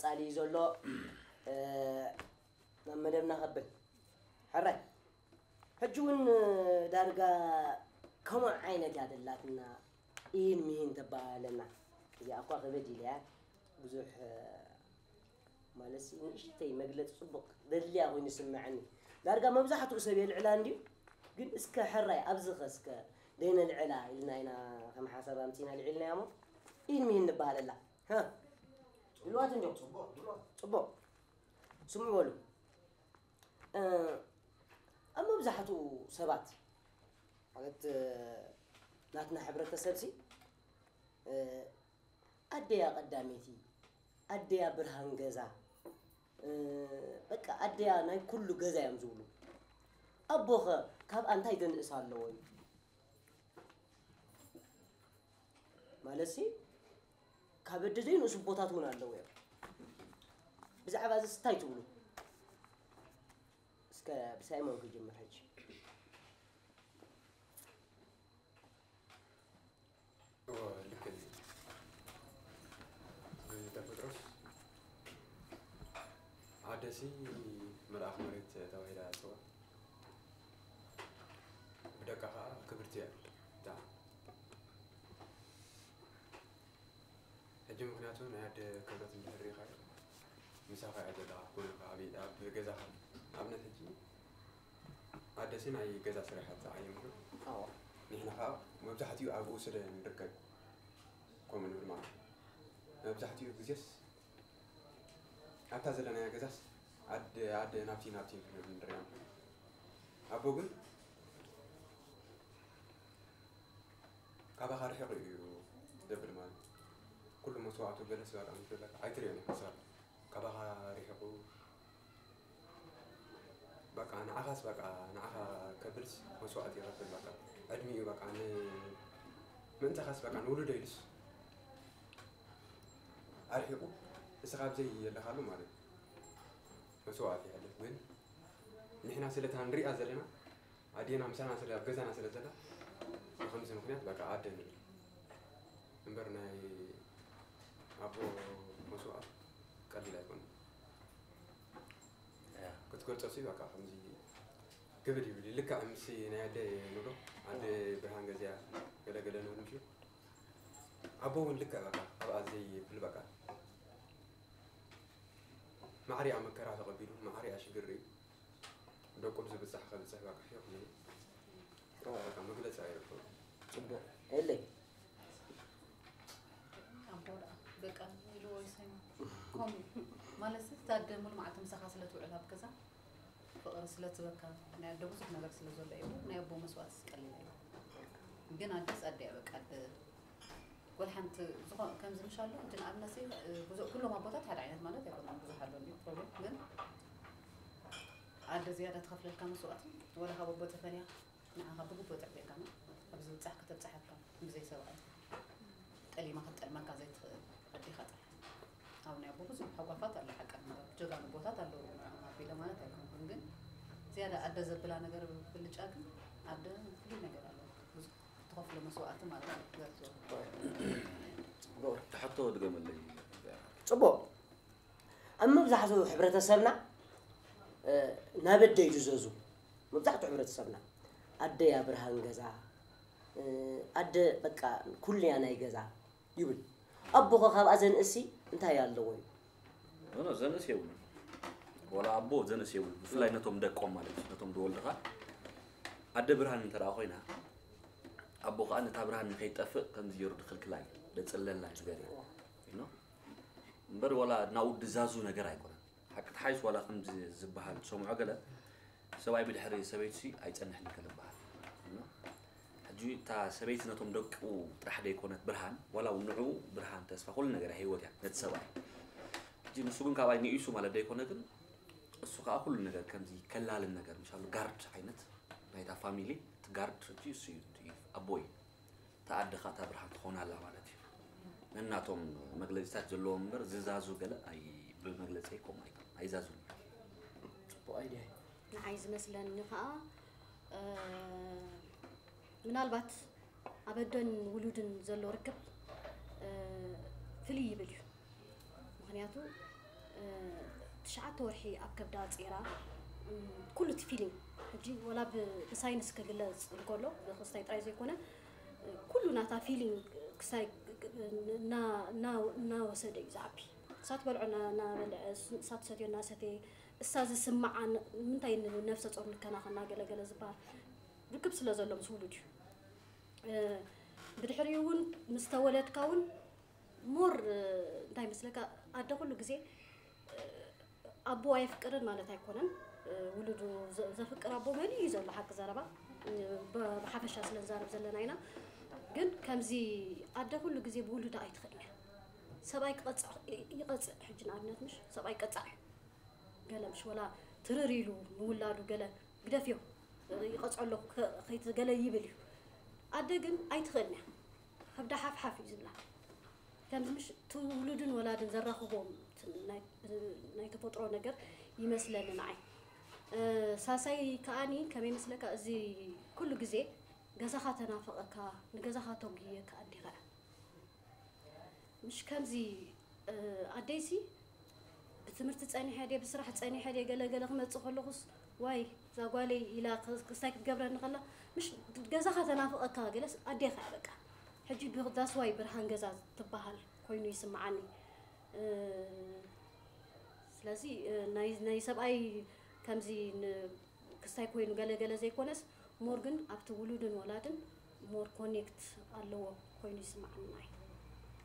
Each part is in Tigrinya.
ጻሊ ዘሎ ናብ መደብና ከብል ሕራይ ሕጂ እውን ዳርጋ ከምኡ ዓይነት እያ ደላትና። ኢን ሚሂን ተባሃለና። እዚኣ እኳ ክበድ ኢለያ ብዙሕ ማለት ንእሽተይ መግለፂ ፅቡቕ ደድልያ ኮይኑ ይስምዐኒ። ዳርጋ መብዛሕትኡ ሰብ የልዕላ እንድዩ። ግን እስከ ሕራይ ኣብዚ ኸ እስከ ደይነልዕላ ኢልና ኢና ከም ሓሳብ ኣምፂና ልዒልናያ እሞ ኢን ሚሂን ንበሃለላ። ድልዋት እንዲዮም። ጽቡቕ። ስምዑ በሉ። ኣብ መብዛሕትኡ ሰባት ማለት ናትና ሕብረተሰብ ሲ ኣደያ ቀዳመይቲ ኣደያ ብርሃን ገዛ በቃ ኣደያ ናይ ኩሉ ገዛ እዮም ዝብሉ። ኣቦኸ ካብ ኣንታይ ዘንእስ ኣለዎ እዩ? ማለት ሲ ካብ ኣደ ዘይንእሱ ኣቦታት እውን ኣለዉ እዮም። ብዛዕባ እዚ እንታይ ትብሉ? እስከ ብሳይሞን ክጅምር ሕጂ። እወ ልክዕ እዩ። ብተፈጥሮስ ኣደሲ መልኣኽ መሬት ተባሂላ ትፅዋዕ። ብደቃ ከዓ ክብርቲ እያ ብጣዕሚ። ሕጂ ምኽንያቱ ናይ ኣደ ክብረት እንድሕር ርኢኻዮ ምሳኻ እያ ዘላ። ኮነ ኣብ ገዛኻ ኣብነት ሕጂ ኣደሲ ናይ ገዛ ስራሓት ዝዓየምሉ። ንሕና ከዓ መብዛሕትኡ ኣብኡ ስለ ንርከብ ከምኡ ንብል ማለት እዩ። መብዛሕትኡ ግዜስ ኣብታ ዘለናያ ገዛስ ኣደ ኣደ ናብቲ ናብቲ ንሪኦም። ኣቦ ግን ካባኻ ርሒቑ እዩ ዘብል ማለት እዩ። ኩሉ መስዋእቱ ገለስ ባርኣ ምስ በለካ ኣይትሪኦን ኢኻ ስባር ካባኻ ርሒቑ በቃ ንዓኻስ በቃ ንዓኻ ከብልስ መስዋእቲ ይኸፍል በቃ ዕድሚኡ በቃ ን ምእንታኻስ በቃ ንውሉዶ ኢሉስ ኣርሒቑ እስኻ ኣብዘይ የለኻሉ ማለት እዩ። መስዋእቲ የሕልፍ ግን ንሕና ስለታ ንሪኣ ዘለና ኣዴና ምሳና ስለ ኣብ ገዛና ስለ ዘላ ብኸምዚ ምኽንያት በቃ ኣደ ንብል እምበር ናይ ኣቦ መስዋእት ቀሊል ኣይኮነ ክትገልፆ ሲ በቃ ከምዚ ክብድ ይብል ልክዕ ምስ ናይ ኣደ ንብሎ ኣደ ብርሃን ገዚያ ገለገለ ንብል ምሽ ኣቦ እውን ልክዕ በቃ ኣብኣ ዘይብል በቃ ማዕሪኣ መከራ ተቐቢሉ ማዕሪኣ ሽግር ርእዩ ደቁ ብዝብጻሕ ከብጽሕ በቃ ሕዮ ክብል በቃ መግለጺ ኣይረክብን። ጽቡቕ ኤለይ ኣቦ ደኣ በቃ ኢልዎ ይሰይሞ ከምኡ ማለት ሲ እታ ኣደ ሙሉ መዓልቲ ምሳኻ ስለ ትውዕል ኣብ ገዛ ፍቕሪ ስለ ትበካ ናይ ኣደ ብዙሕ ነገር ስለ ዘሎ እዩ ናይ ኣቦ መስዋእትስ ቀሊል ኣዩ ግን ኣደስ ኣደ እያ በቃ ኣደ ወላ ሓንቲ ዝኾ ከምዚ ምሽ ኣሎ ሕጂ ንኣብነት ሲ ብዙ ኩሎም ኣቦታት ሓደ ዓይነት ማለት ኣይኮነን ብዙሕ ኣሎ እንድዩ ፕሮብሌም ግን ኣደ ዝያዳ ትኸፍለልካ መስዋእቲ ወላ ካብ ኣቦ ተፈልያ ንዓኻ ብግቡእ ተዕቢእካና ኣብ ዝብጻሕ ከተብጽሓካ ብዘይ ሰብኣይ ጠሊማ ክትጠልመካ ዘይትኽእል ኣዴኻ ጥራሕ ኣብ ናይ ኣቦ ብዙሕ ሃጓፋት ኣሎ ሓቀ ጀጋኑ ኣቦታት ኣለዉ ንዕኦም ኣቢለ ማለት ኣይኮንኩን ግን ዝያዳ ኣደ ዘብላ ነገር ብልጫ ግን ኣደ ፍሉይ ነገር ኣለዎ ብዙሕ ትኸፍሎ መስዋእቲ ማለት እዩ ገርዞ ትሕቶ ድገመለይ ጽቡቕ ኣብ መብዛሕትኡ ሕብረተሰብና ናብ ኣደ እዩ ዝዘዙ መብዛሕትኡ ሕብረተሰብና ኣደ እያ ብርሃን ገዛ ኣደ በቃ ኩሉ እያ ናይ ገዛ ይብል ኣቦኸ ካብኣ ዘንእሲ እንታይ ኣለዎ እዩ ኖ ዘንእስ የብሉን ወላ ኣቦ ዘንእስ የብሉን ብፍላይ ነቶም ደቆም ማለት እዩ ነቶም ዝወልድኻ ኣደ ብርሃን እንተ ኮይና ኣቦ ከዓ ነታ ብርሃን ንከይጠፍእ ከምዚ ገይሩ ድክልክላ እዩ ደፅለላ እዩ ዝገርዮ እምበር ዋላ ናብኡ ድዛዙ ነገር ኣይኮነን ሓቂ ተሓይስ ዋላ ከምዚ ዝበሃል ትሰምዖ ገለ ሰብኣይ ብድሕሪ ሰበይቱሲ ኣይፀንሕን ከልበሃል ሕጂ እታ ሰበይቲ ነቶም ደቁ ጥራሕ ደይኮነት ብርሃን ዋላ እውን ንዑ ብርሃን ተስፋ ኩሉ ነገር ህይወት እያ ነቲ ሰብኣይ ሕጂ ንሱ ግን ካብኣይ ንኢሱ ማለት ደይኮነ ግን እሱ ከዓ ኩሉ ነገር ከምዚ ከላልን ነገር ምሻሉ ጋርድ ዓይነት ናይታ ፋሚሊ እቲ ጋርድ ሕጂ እሱ እዩ ኣቦ እዩ እታ ኣደ ከዓ እታ ብርሃን ትኾን ኣላ ማለት እዩ። ነናቶም መግለፂታት ዘለዎም እምበር ዝዛዙ ገለ ኣይ ብመግለፂ ኣይኮም ኣይዛዙን። ፅቡቕ ኣይድያ እዩ። ንዓይ ዝመስለኒ ከዓ ምናልባት ኣብ ኣደን ውሉድን ዘሎ ርክብ ፍልይ ይብል እዩ። ምኽንያቱ ትሽዓተ ወርሒ ኣብ ከብዳ ጸይራ፣ ኩሉ እቲ ፊሊንግ ሕጂ ወላ ብሳይንስ ክግለጽ እንከሎ ብክስታይ ጥራይ ዘይኮነ ኩሉ ናታ ፊሊንግ ክሳይ እናወሰደ እዩ ዝዓቢ። እሳ ትበልዖ እናበልዐ፣ እሳ ትሰትዮ እናሰተየ፣ እሳ ዝስምዓ፣ ንምንታይ ንነብሰ ጾር ንከናኸና ገለገለ ዝበሃል ርክብ ስለ ዘሎ ምስ ውሉድ እዩ። ብድሕሪኡ እውን ምስ ተወለድካ እውን ሞር እንታይ መስለካ፣ ኣደ ኩሉ ግዜ ኣቦ ኣየፍቅርን ማለት ኣይኮነን። ውሉዱ ዘፍቅር ኣቦ መሊኡ እዩ ዘሎ፣ ሓቂ ዘረባ። ብሓፈሻ ስለ ንዛረብ ዘለና ኢና። ግን ከምዚ ኣደ ኩሉ ግዜ ብውሉዳ ኣይትኽእልን እያ። ሰብኣይ ክቐፅዕ ይቐፅዕ። ሕጂ ንኣብነት ምሽ ሰብኣይ ቀፃዕ እዩ። ገለ ምሽ ወላ ትርር ኢሉ ንውላዱ ገለ ግደፍዮ ይቐፅዖ ኣለኹ ከይትገለ ይብል እዩ። ኣደ ግን ኣይትኽእልን እያ። ከብዳ ሓፍሓፍ እዩ ዝብላ። ከምዚ ምሽ ትውሉድን ወላድን ዘራኽቦም ናይ ተፈጥሮ ነገር ይመስለኒ ንዓይ። ሳልሳይ ከኣኒ ከመይ መስለካ፣ እዚ ኩሉ ግዜ ገዛኻ ተናፈቐካ፣ ንገዛኻ ተጉየካ ኣዴኻ እያ። ምሽ ከምዚ ኣደይሲ ብትምህርቲ ጸኒሐ ድየ ብስራሕ ጸኒሐ ድየ ገለ ገለ ክመጽእ ከለኹስ ዋይ እዛ ጓለይ ኢላ ክስታይ ክትገብረኒ ከላ ምሽ ገዛኻ ተናፍቐካ ገለስ ኣዴኻ እያ በቃ። ሕጂ that's why ብርሃን ገዛ ትበሃል ኮይኑ ይስምዓኒ። ስለዚ ናይ ሰብኣይ ከምዚ ክስታይ ኮይኑ ገለ ገለ ዘይኮነስ ሞር ግን ኣብቲ ውሉድን ወላድን ሞር ኮኔክት ኣለዎ ኮይኑ ይስምዓኒ።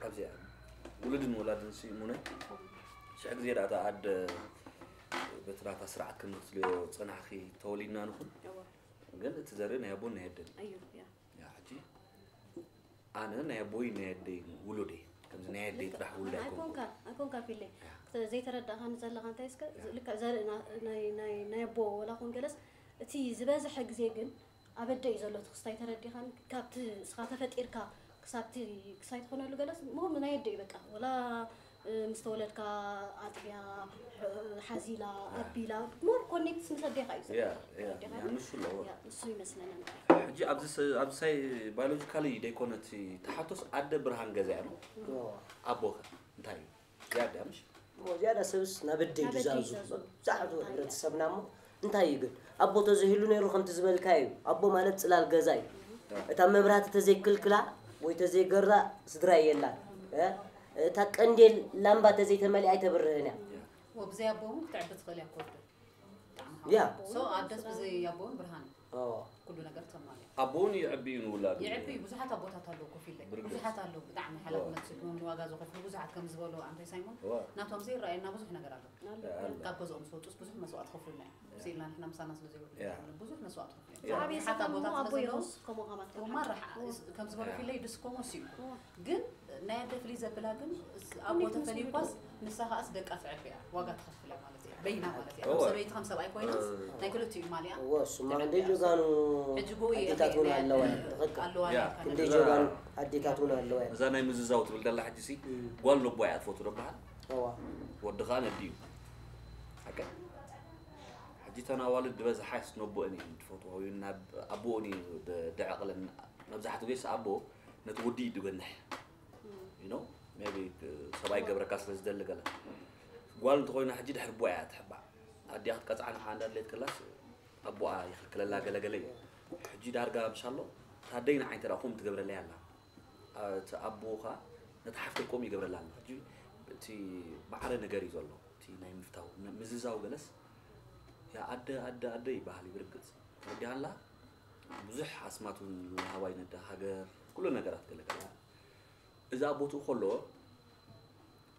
ኣብዚኣ ውሉድን ወላድን ሲ ሙነ ሽሕ ግዜ ዳእታ ኣደ በቲ ናታ ስርዓት ከም ክትልዮ ጸናሕኺ ተወሊድና ንኹን። ግን እቲ ዘርኢ ናይ ኣቦን ናይ ኣደን እዩ። ያ ሕጂ ኣነ ናይ ኣቦይ ናይ ኣደይ ውሉድ እየ። ከምዚ ናይ ኣደይ ጥራሕ ውሉድ ኣይኮንኩ። ኣይኮንካ ፊለይ ዘይተረዳእካኒ ዘለኻ እንታይ እስከ ልክዕ ዘርኢ ናይ ኣቦ ወላ ኹን ገለስ እቲ ዝበዝሐ ግዜ ግን ኣብ ኣደ እዩ ዘሎ እቲ ክስታይ ተረዲኻኒ። ካብቲ እስኻ ተፈጢርካ ክሳብቲ ክስታይ ትኾነሉ ገለስ ሞር ናይ ኣደ እዩ በቃ። ወላ ምስ ተወለድካ ኣጥብያ ሓዚላ ኣቢላ ሞር ኮኔክትስ ምስ ኣዴኻ እዩ። ንሱ ኣለዎ። ንሱ ይመስለና። ሕጂ ኣብዚ ሳይ ባዮሎጂካሊ ደይኮነ እቲ ተሓቶስ ኣደ ብርሃን ገዛ እያ። ኣቦኸ እንታይ እዩ? ዝያዳ ምሽ ዝያዳ ሰብስ ናብ ኣደ እዩ ዝዛዙ። መብዛሕትኡ ሕብረተሰብና እሞ እንታይ እዩ ግን ኣቦ ተዘይህሉ ነይሩ ከምቲ ዝበልካ እዩ። ኣቦ ማለት ጽላል ገዛ እዩ። እታ መብራህቲ ተዘይክልክላ ወይ ተዘይገራ ስድራ የላን። እታ ቀንዴል ላምባ ተዘይተመሊኣ ኣይተብርህን እያ። ወብዘይ ኣቦ እውን ክትዕቢ ትኽእል እያ ኮዶ። ያ። ሶ ኣደስ ብዘይ ኣቦ እውን ብርሃን ኩሉ ነገር ተማልያ። ኣቦ እውን ይዕቢ እዩ ንውላዱ። ይዕቢ እዩ። ብዙሓት ኣቦታት ኣለዉ ኮፍ ኢለ። ብዙሓት ኣለዉ ብጣዕሚ ሓላፍነት ስድሮም ዋጋ ዝኸፍሉ ብዙሓት ከም ዝበሉ ኣንታይ ሳይሞን ናቶም ዘይረኣየና ብዙሕ ነገር ኣሎ። ካብ ገዝኦም ዝወጡስ ብዙሕ መስዋእቲ ከፍሉና እዮም። ስኢልና ንሕና ምሳና ስለ ዘይወዱ ብዙሕ መስዋእቲ ከፍሉ እዮም። ዓብየ ብዙሓት ኣቦታት ስለ ዘለዉ ማራሓ ከም ዝበሉ ፊለይ ድስኮሞ ሲዩ ግን ናይ ኣደ ፍልይ ዘብላ ግን ኣቦ ተፈልዩ እኳስ ንሳ ከኣስ ደቃ ትዕቢ እያ ዋጋ ትኸፍል እያ ማለት እያ። በይና ማለት እያ። ከም ሰበይቲ ከም ሰብኣይ ኮይናስ ናይ ክልቲኡ ማልያ እወ እሱማ ክንደይ ጀጋኑ ሕጂ ጎይ ኣዴታት እውን ኣለዋ እያ። ትኽክል ኣለዋ እያ። ክንደይ ጀጋኑ ኣዴታት እውን ኣለዋ እያ። እዛ ናይ ምዝዛው ትብል ደላ ሕጂ ሲ ጓል ነቦ እያ ትፈቱ ደበሃል። እዋ ወዲ ከዓ ነዲ እዩ ሓቀ። ሕጂ ተን ኣዋልድ ዝበዝሓ ነቦ እኔ ትፈትዋ ወይ ናብ ኣቦ እኔ ደዕቕለን መብዛሕትኡ ቤስ ኣቦ ነቲ ወዲ እዩ ድገንሕ you know maybe ሰብኣይ ገብረካ ስለ ዝደሊ ገለ ጓል እንተኮይና ሕጂ ድሕር ቦያ ትሕባእ ኣዲያ ክትቀፅዓ ንሓ እንዳድሌት ከላስ ኣቦኣ ይኽልክለላ ገለገለ እዩ። ሕጂ ዳርጋ ምሻሎ ታደይ ንዓይ እንተ ኹም ትገብረለይ ኣላ እቲ ኣቦ ኸዓ ነቲ ሓፍተይ ከምኡ ይገብረላ ኣሎ። ሕጂ እቲ ማዕረ ነገር እዩ ዘሎ እቲ ናይ ምፍታው ምዝዛው ገለስ ያ ኣደ ኣደ ኣደ ይበሃል እዩ ብርግፅ ተረዲሃላ ብዙሕ ኣስማት እውን ይወሃባ እዩ ነዳ ሃገር ኩሉ ነገራት ገለገላ እዛ ኣቦትኡ ከሎ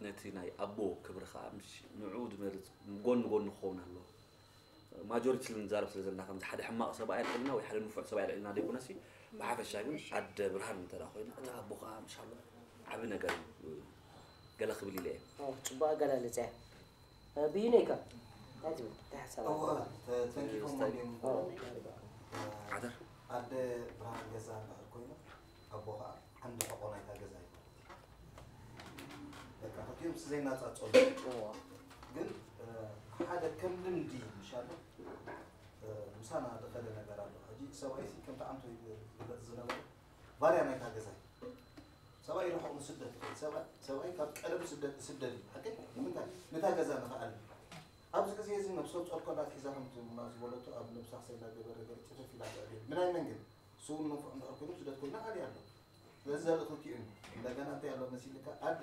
ነቲ ናይ ኣቦ ክብሪ ከዓ ምስ ንዑ ዝመርፅ ጎኒ ጎኒ ክኸውን ኣለዎ። ማጆሪቲ ስለ ንዛረብ ስለ ዘለና ከምዚ ሓደ ሕማቕ ሰብኣይ ኣልዕልና ወይ ሓደ ንፉዕ ሰብኣይ ኣልዕልና ዘይኮነሲ ብሓፈሻ ግን ኣደ ብርሃን እንተ ኮይና እቲ ኣቦ ከዓ ምሻሎ ዓቢ ነገር እዩ ገለ ክብል ኢለ እየ። ጽቡቅ ኣገላልጻ እዩ። ብይነይ ከ እንታይ ትብል? እንታይ ሓሳብ ኣለካ? ተንኪፎም እንዲም ዓደር ኣደ ብርሃን ገዛ እንድሕር ኮይና ኣቦ ከዓ ዓንዲ ሕቆ ናይታ ገዛ እዩ ማለት እዩ። በቃ ክልቲኦም ሲ ዘይናጻጸሉ እዋ። ግን ሓደ ከም ልምዲ ምሻለ ምሳና ዝኸደ ነገር ኣሎ። ሕጂ ሰብኣይ ሲ ከምቲ ዓንቶ ይግለጽ ዝነበረ ባርያ ናይታ ገዛ እዩ። ሰብኣይ ርሑቕ ንስደት ይኸይድ። ሰብኣይ ሰብኣይ ካብ ቀደም ስደት ዝስደድ እዩ። ሓቂ ንምንታይ? ነታ ገዛ ንኽኣሊ። ኣብዚ ግዜ እዚ ነብሰ ጾር ኮላ ኣትሒዛ ከምቲ ሙና ዝበለቶ ኣብ ነብሳ ክሳይ እናገበረ ገለ ጭፍፍ ኢላ ተዕብዮ። ብናይ መን ግን? ስውን መንፍዕ እንድሕር ኮይኑ ስደት ኮይና ኣልያ ኣሎ። ስለዚ ዘርኢ ክልቲኡ እዩ። እንደገና እንታይ ኣሎ መሲልካ? ኣደ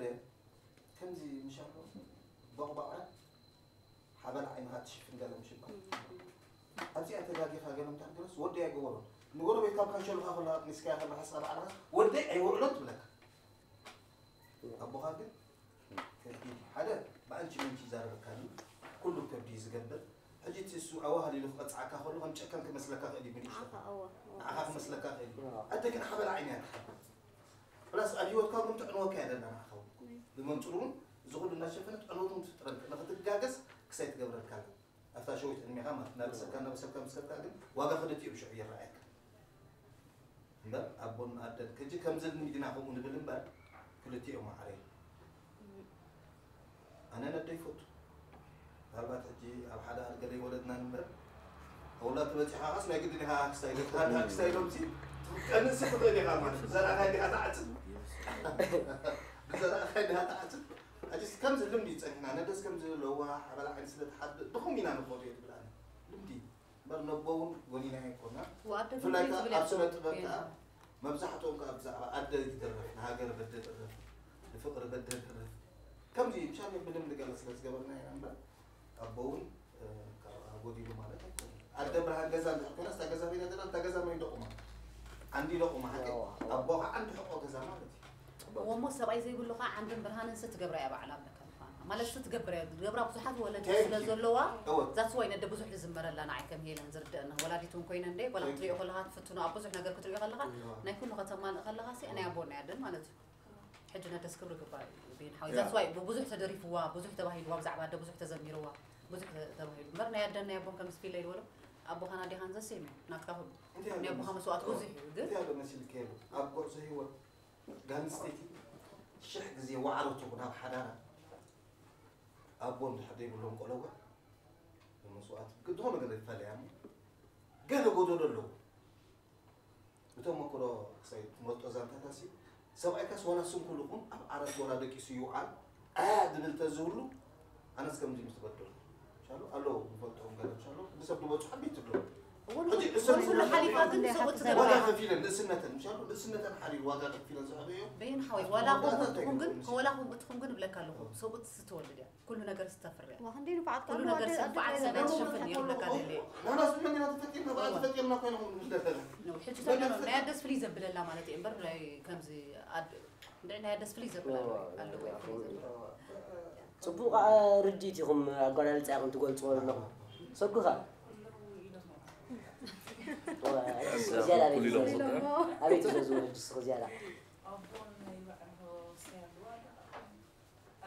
ከምዚ ምሻሎ በቕባቕራ ሓበላ ዓይንኻ ትሽፍን ገለ ምሽባ። ኣብዚኣ ተጋጊኻ ገለ ምታር ገለስ ወዲ ኣይገበሮን። ንጎረቤትካ ብካሸሉኻ ከላ ኣጥኒስካያ ከላ ሓሳብ ዓላኻስ ወዲ ኣይውዕሎን ትብለካ። ኣቦኻ ግን ከቢድ እዩ። ሓደ ብኣንቺ ምንቺ ይዛረበካ ኣሎ። ኩሉ ከቢድ እዩ ዝገብር። ሕጂ እቲ እሱ ኣዋህሊሉ ክቐጽዓካ ከሎ ከም ጨካን ክመስለካ ክእል እዩ ብንእሽቶ። ንዓኻ፣ እወ፣ እወ። ንዓኻ ክመስለካ ክእል እዩ። ኣደ ግን ሓበላ ዓይኒ እያ ትሓብእ። ፕላስ ኣብ ህይወትካ እውን ትዕንወካ እያ ዘላ ንዓኻ እውን። እይ። ብመንጽሩ እውን እዚ ኩሉ እናሸፈነት ዕንወት እውን ትፍጥረልካ። ንኽትጋገስ ክሳይ ትገብረልካ ኣላ። ኣብታ ሸዊት ዕድሜኻ ማለት እናበሰልካ እናበሰልካ ምስ ከድካ ግን ዋጋ ክልቲኡ ብሽዑ ይረኣየካ። እምበር ኣቦን ኣደን ሕጂ ከምዚ ልምዲና ከምኡ ንብል እምበር ክልቲኦም ማዕረ እዮም። ኣነ ነደይ ይፈቱ። ምናልባት ሕጂ ኣብ ሓደ ኣድገለ ይወለድና ንበር ኣውላ ተበፂሓ ኻስ ናይ ግድን ኢኻ ክሳይ ኢሎም ክሳይ ኢሎም ሲ ትቀንስ ትኽእል ኢኻ ማለት ብዘርኣኻ ኢኻ ትዓፅድ። ብዘርኣኻ ኢኻ ትዓፅድ። ሕጂስ ከምዚ ልምዲ ይፀኒሕና ነደስ ከምዚ ለዋ ሓበላ ዓይኒ ስለ ትሓብእ ብኸምኡ ኢና ንኸዶ እየ ትብል ኣነ። ልምዲ እምበር ነቦ እውን ጎኒና ኣይኮና። ወኣደ ብፍላይ ግን ከዓ ዝብል ኣብ ስነ ጥበብ የብሉን። ከዓ መብዛሕትኦም ከዓ ብዛዕባ ኣደ ይትረፍ፣ ንሃገር በደ ትረፍ፣ ንፍቕሪ በደ ትረፍ። ከምዚ ምሻል ብልምዲ ገለ ስለ ዝገበርና ኢና እምበር ኣቦ እውን ካብኣ ጎዲሉ ማለት ኣይኮነን። ኣደ ብርሃን ገዛ እንድሕር ኮይና እታ ገዛ በይና ዘላ እታ ገዛ መን ደቑማ? ዓንዲ ደቑማ ሓቂ? ኣቦ ከዓ ዓንዲ ሕቆ ገዛ ማለት እዩ። እወ እሞ ሰብኣይ ዘይብሉ ከዓ ዓንድን ብርሃንን ሲ ትገብራ እያ ባዕላ እብለካ ምዃና። ማለት ሲ ትገብር እያ ዝገብራ ብዙሓት ወለዲ Thank ስለ you. ዘለዋ እወ። That's why ነደ ብዙሕ ዝዝመረላ ንዓይ ከም ሄለን ዝርደአና ወላዲት እውን ኮይነ እንደ ዋላ Thank ክትሪኦ you. ከለኻ ትፍትኖ ኣብ ብዙሕ ነገር ክትሪኦ ከለኻ እወ። ናይ ኩሉ ከተማልእ ከለኻ ሲ ናይ ኣቦና ያደን ማለት እዩ። ሕጂ ነደስ ክብሪ ግባእ እዩ ቤን ሓወይ። ያ። That's why ብብዙሕ ተደሪፍዋ ብዙሕ ተባሂልዋ ብዛዕባ ኣደ ብዙሕ ተዘሚርዋ ብዙሕ ተ- ተባሂሉ እምበር ናይ ኣደን ናይ ኣቦን ከም ዝፊለ ይልበሎ ኣቦኻን ኣዴኻን ዘሴም እዩ ናትካ ኩሉ እንታይ ናይ ኣሎ ኣቦኻ መስዋእቲ ብዙሕ እዩ ግን እንታይ ኣሎ መሲልካ የለ ኣብ ጉዕዞ ህይወት ጋል ኣንስተይቲ ሽሕ ግዜ ዋዕሮ ትኹን ኣብ ሓዳራ ኣቦ እንድሕር ዘይብሎም ቆለውዕ ብመስዋእቲ ግድኾ ነገር ይፈለያ እሞ ገለ ጎደሎ ኣለዎ። እቶም መክሮ ክሳይ ትመርጦ ዛንታታሲ ሰብኣይካስ ዋላ ስንኩል ይኹን ኣብ ዓራት ጎራ ደቂሱ ይውዓል ኣያ ድብል ተዝብሉ ኣነስ ከምዚ ምስ ትበደሉ ሻሉ ኣለዉ ንፈልጦም ገለ ሻሉ ብሰብ ዝበፅሑ ዓበይቲ ኣለዉ። ሕጂ እሰን ኩሉ ሓሊፋ ግን ሰብኡት ዋጋ ትገብራ። ከፊለን ንእስነተን ሻሉ ንእስነተን ሓሊል ዋጋ ከፊለን ዝዕበዮ በይን ሓወይ ዋላ ከምኡ ትኹን ግን ከወላ ከምኡ ትኹን ግን እብለካ ኣለኹ ሰብኡት ስትወልድ እያ ኩሉ ነገር ዝተፍርያ። ዋ ክንደይ ንፉዓት ኩሉ ካልእ ነገር ኣደ- ኣደ- ሰንፋዓት ኣደ- ሰበይቲ ኣደ- ሸፈን ኣደ- ይብለካ ኣደ- ለለ። ናናስ መን ኢና ተፈጢርና ብኣ ተፈጢርና ኮይና ከምኡ ንብለካ። ሕጂ ተገይሩ ናይ ኣደስ ፍልይ ዘብለላ ማለት እየ እምበር ናይ ከምዚ ኣድ እንድዒ ናይ ኣደስ ፍልይ ዘብለላ ኣለዎ ፍልይ ዘብለላ። ጽቡቕ ርድኢት ኢኹም ኣጓላልጻ ኢኹም ትገልጽዎ ዘለኹም። ሰጉኻ ዝያዳ ኣበይ ትዘዝዎ? ኣበይ ትዘዝዎ ሕጂ እስኺ ዝያዳ? ኣቦን ናይ ባዕልኻ ወሳይ ኣለዋ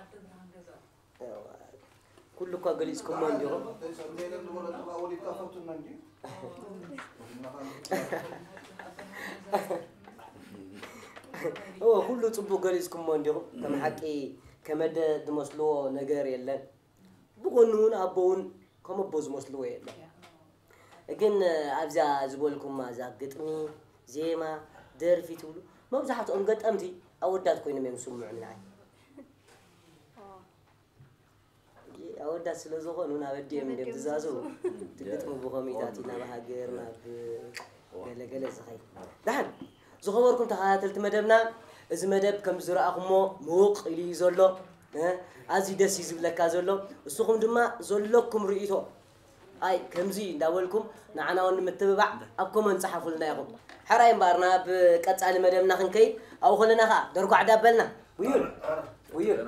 ኣደ ብርሃን ገዛ። ኩሉ እኳ ገሊጽኩሞ እንዲኹም። እዎ ኩሉ ጽቡቅ ገሊጽኩሞ እንዲኹም። ከም ሓቂ ከመደ ዝመስልዎ ነገር የለን። ብጎኑ እውን ኣቦ እውን ከም ኣቦ ዝመስልዎ የለን። ግን ኣብዛ ዝበልኩማ እዛ ግጥሚ፣ ዜማ፣ ደርፊ ትብሉ መብዛሕትኦም ገጠምቲ ኣወዳት ኮይኖም እዮም ዝስምዑኒ ንዓይ። ኣወዳት ስለ ዝኾኑ ናብ ኣዲኦም እንድዮም ዝዛዘሙ። እቲ ግጥሚ ብኸምኢታት እዩ ናብ ሃገር ናብ ገለገለ ዝኸይድ። ደሓን ዝኸበርኩም ተኸታተልቲ መደብና፣ እዚ መደብ ከም ዝረኣኹሞ ምውቕ ኢሉ እዩ ዘሎ። ኣዝዩ ደስ እዩ ዝብለካ ዘሎ። እስኹም ድማ ዘለኩም ርእይቶ ኣይ ከምዚ እንዳበልኩም ንዓና እውን ንምትብባዕ ኣብ ኮመንት ጸሓፉልና ኢኹም። ሕራይ እምበኣር ናብ ቀጻሊ መደብና ክንከይድ ኣብኡ ከለና ከኣ ደርጓዕ ዳበልና ውዩን ውዩን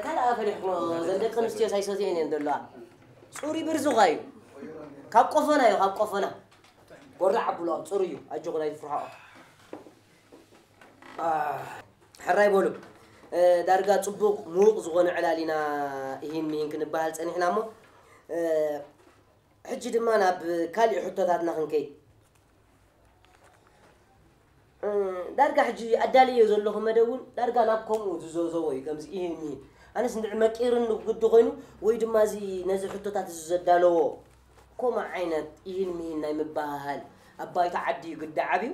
ካልኣ ፈሊሕኩሞ ዘን ደቂ ኣንስትዮ ሳይሰትየን እየን ዘለዋ። ጽሩይ ብርዝኻ እዩ ካብ ቆፎና እዩ ካብ ቆፎና ጎርዳዕ ኣብሎ ጽሩይ እዩ ኣጆኹም ኣይትፍርሕኦ። ሕራይ በሉ። ዳርጋ ጽቡቕ ምዉቕ ዝኾነ ዕላል ኢና እሂን ምሂን ክንበሃል ጸኒሕና እሞ፣ ሕጂ ድማ ናብ ካሊእ ሕቶታትና ክንከይድ። ዳርጋ ሕጂ ኣዳልዮ ዘለኹ መደብ እውን ዳርጋ ናብ ከምኡ ዝዘዘዎ እዩ፣ ከምዚ እሂን ምሂን። ኣነስ እንድዒ መቂርኒ ግዲ ኮይኑ ወይ ድማ እዚ ነዚ ሕቶታት እዚ ዘዳለዎ ከምኡ ዓይነት እሂን ምሂን ናይ ምበሃሃል ኣብ ባይቶ ዓዲ እዩ ግዲ ዓብዩ።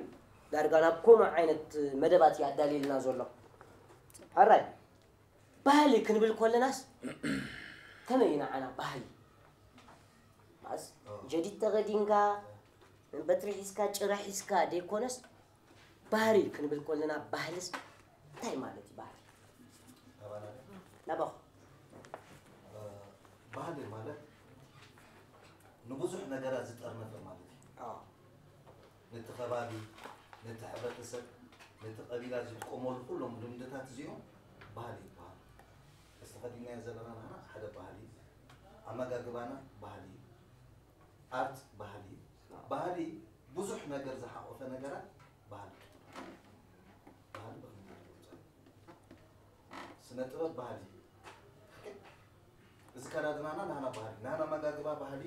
ዳርጋ ናብ ከምኡ ዓይነት መደባት እዩ ኣዳልዩልና ዘሎ። ሕራይ፣ ባህሊ ክንብል ከለናስ ከመይ እዩ ንዓና ባህሊ? ማስ ጀዲድ ተኸዲንካ፣ በትሪ ሒዝካ፣ ጭራ ሒዝካ ደይኮነስ፣ ባህሪ ክንብል ከለና ባህልስ እንታይ ማለት እዩ? ባህሊ ናባኹ። ባህሊ ማለት ንብዙሕ ነገራት ዝጠርነፈ ማለት እዩ። ነቲ ከባቢ፣ ነቲ ሕብረተሰብ፣ ነቲ ቀቢላ ዝጥቀመሉ ኩሎም ልምድታት እዚኦም ባህሊ ይበሃል። እዚ ተኸዲናዮ ዘለና ንሕና ሓደ ባህሊ እዩ። ኣመጋግባና ባህሊ እዩ። ኣርት ባህሊ እዩ። ባህሊ ብዙሕ ነገር ዝሓቆፈ ነገራት ባህሊ። ባህሊ ብኽልተ ይገልጾ። ስነ ጥበብ ባህሊ። እዚ ከዳድናና ናህና ባህሊ፣ ናህና ኣመጋግባ ባህሊ፣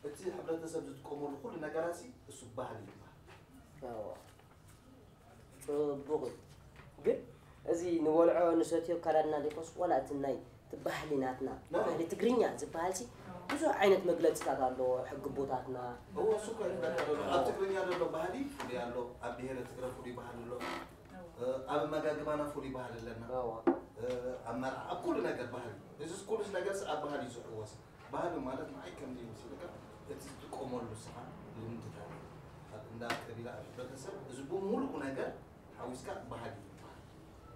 እቲ ሕብረተሰብ ዝጥቀመሉ ኩሉ ነገራት ሲ እሱ ባህሊ ይበሃል። ጽቡቕ እዩ። ግን እዚ ንበልዖ ንሰትዮ ኣከዳድና ዘይኮስ ዋላ እቲ ናይ እቲ ባህሊ ናትና ባህሊ ትግርኛ ዝበሃል ሲ ብዙሕ ዓይነት መግለፅታት ኣለዎ። ሕጊ ቦታትና እዎ እሱ እኮ ይበልዕ ዘሎ። ኣብ ትግርኛ ዘሎ ባህሊ ፍሉይ ኣሎ፣ ኣብ ብሄረ ትግረ ፍሉይ ባህሊ ኣሎ፣ ኣብ ኣመጋግባና ፍሉይ ባህሊ ኣለና፣ ኣብ መርዓ ኣብ ኩሉ ነገር ባህሊ። እዚ ኩሉ ነገር ሲ ኣብ ባህሊ እዩ ዝሕወስ። ባህሊ ማለት ንዓይ ከምዚ እዩ መሲልካ እቲ ዝጥቀመሉ ስኻ ልምድታት ኣብ እንዳ ቀቢላ ኣብ ሕብረተሰብ እዚ ብምሉኡ ነገር ሓዊስካ ባህሊ ይበሃል።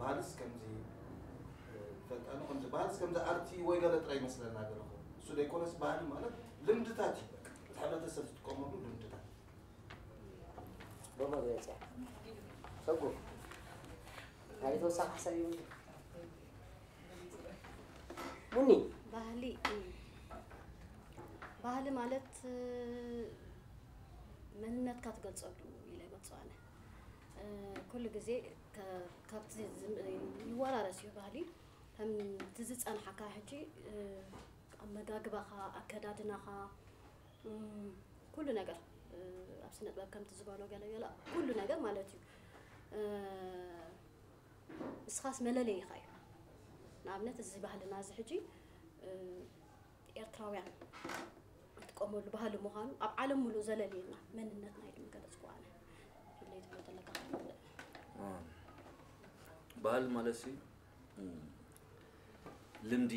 ባህልስ ከምዚ ፈልጣኑ ከምዚ ባህልስ ከምዚ ኣርቲ ወይ ገለ ጥራይ ይመስለና ገለኹ። እሱ ዘይኮነስ ባህሊ ማለት ልምድታት እዩ። በቃ እቲ ሕብረተሰብ ዝጥቀመሉ ልምድታት። ብመግለፂ ሰጉ ናይ ተወሳኺ ሓሳብ ይብሉ ሙኒ ባህሊ ባህሊ ማለት መንነትካ ትገልፀሉ ኢለ ይገልፆ ኣነ። ኩሉ ግዜ ካብቲ ይወራረስ እዩ ባህሊ። ከምቲ ዝፀንሓካ ሕጂ ኣመጋግባኻ፣ ኣከዳድናኻ፣ ኩሉ ነገር ኣብ ስነ ጥበብ ከምቲ ዝበሎ ገለ ገለ ኩሉ ነገር ማለት እዩ። እስኻስ መለለይኻ እዩ። ንኣብነት እዚ ባህልና እዚ ሕጂ ኤርትራውያን ዝጥቀመሉ ባህሊ ምዃኑ ኣብ ዓለም ሙሉእ ዘለልየና መንነትና እዩ ዝምገለጽ። ኣነ ፍለይ ትብሎ ዘለካ ባህሊ ማለት ሲ ልምዲ፣